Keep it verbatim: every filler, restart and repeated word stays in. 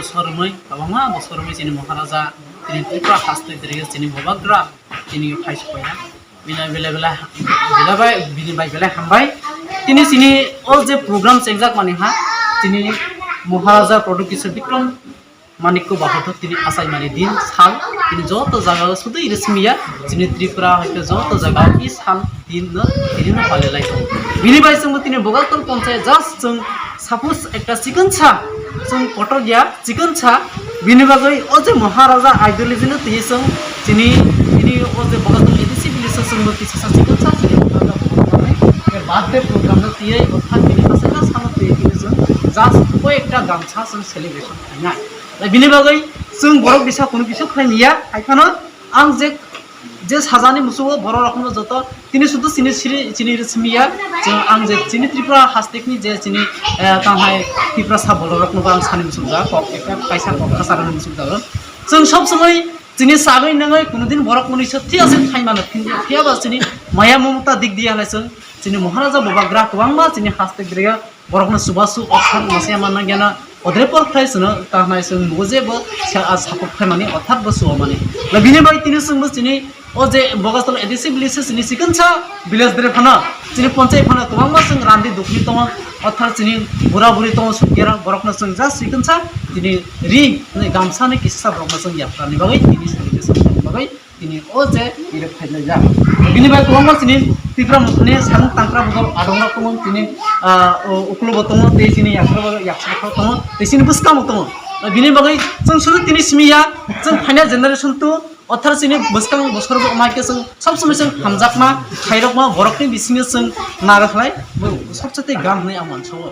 Bosor romwi, kwbangma bosor romwi chini Maharaja, chini Tripura haste diriyo chini Bubagra, chini phai sokpaiya. Bini belai belai, belai bai, bini bai belai hambai. Tini chini o je program chengjak mani ha, chini Maharaja Pradyut Kishore Bikram Manikya Bahadur tini achaimani din sal, tini joto jaga o sudui rismiya, chini Tripura hoite joto jaga o i sal din no tini no palilai tongo. Bini bai chwngbo tini Bogatal ponchayat just chwng suppose ekta chikonsa chwng kotor ya, chikonsa bini bagwi o je Maharaja ideology no twi chwng chini, chini o je Bogatal A D C village o chwngbo kisa sa chikonsa chini Maharaja Bogatal ni birthday program no twi orthat bini kaisa salo twi tini chwng just koi ekta gamsa chwng celebration khainai. Bini bagwi chwng borok bisa kunu kisa khlai miya, hai phano ang je, je sajani musugo borok rokno joto tini sudu chini siri, chini simiya, chwng ang je chini Tripura hastekni je chini, eh, tanghai Tiprasa borok rokno ang sani musukjak, kok ekta kaisa kok kasarani musukjak. Chwng sob somoi chini sagwi nangwi kunudin borok mwnwi se thia se khaimano phiya ba chini maya mamata dik diya halai chwng chini Maharaja Bubagra kwbangma chini hastek diriga borokno chubachu orthat masa ma nangyana, odre por khlai chwngno ta hnai chwng nugo je bo sa-, a support khlaimani orthat bo chuwamani. Bini bai tini chwngbo chini o je Bogatal A D C village se chini chikonsa village dre phano, chini ponchai phano kwbangma chwng randi dukni tongo, orthat chini bura buri tongo sukera borokno chwng just chikonsa tini ri hwnwi gamsani kisa borokno chwng yaprani bagwi tini celebration khlaimani bagwi tini o je ire phailai jak. Bini bai kwbangma chini Tipra Mothani samung tangkra bwkha adongrok tongo, chini, ah, o-, uklobo tongo, tei chini yaksarbo, yaksarbo tongo, tei chini bwskango tongo. Bini bagwi chwng sudu tini simi ya, chwng phaina generation tu othar chini bwskang bosor bo ma khe chwng sob somoi chwng hamjakma, khairokma, borokni bisingo chwng narakhlai, bo sobse tei gam hwnwi ang uansukgo.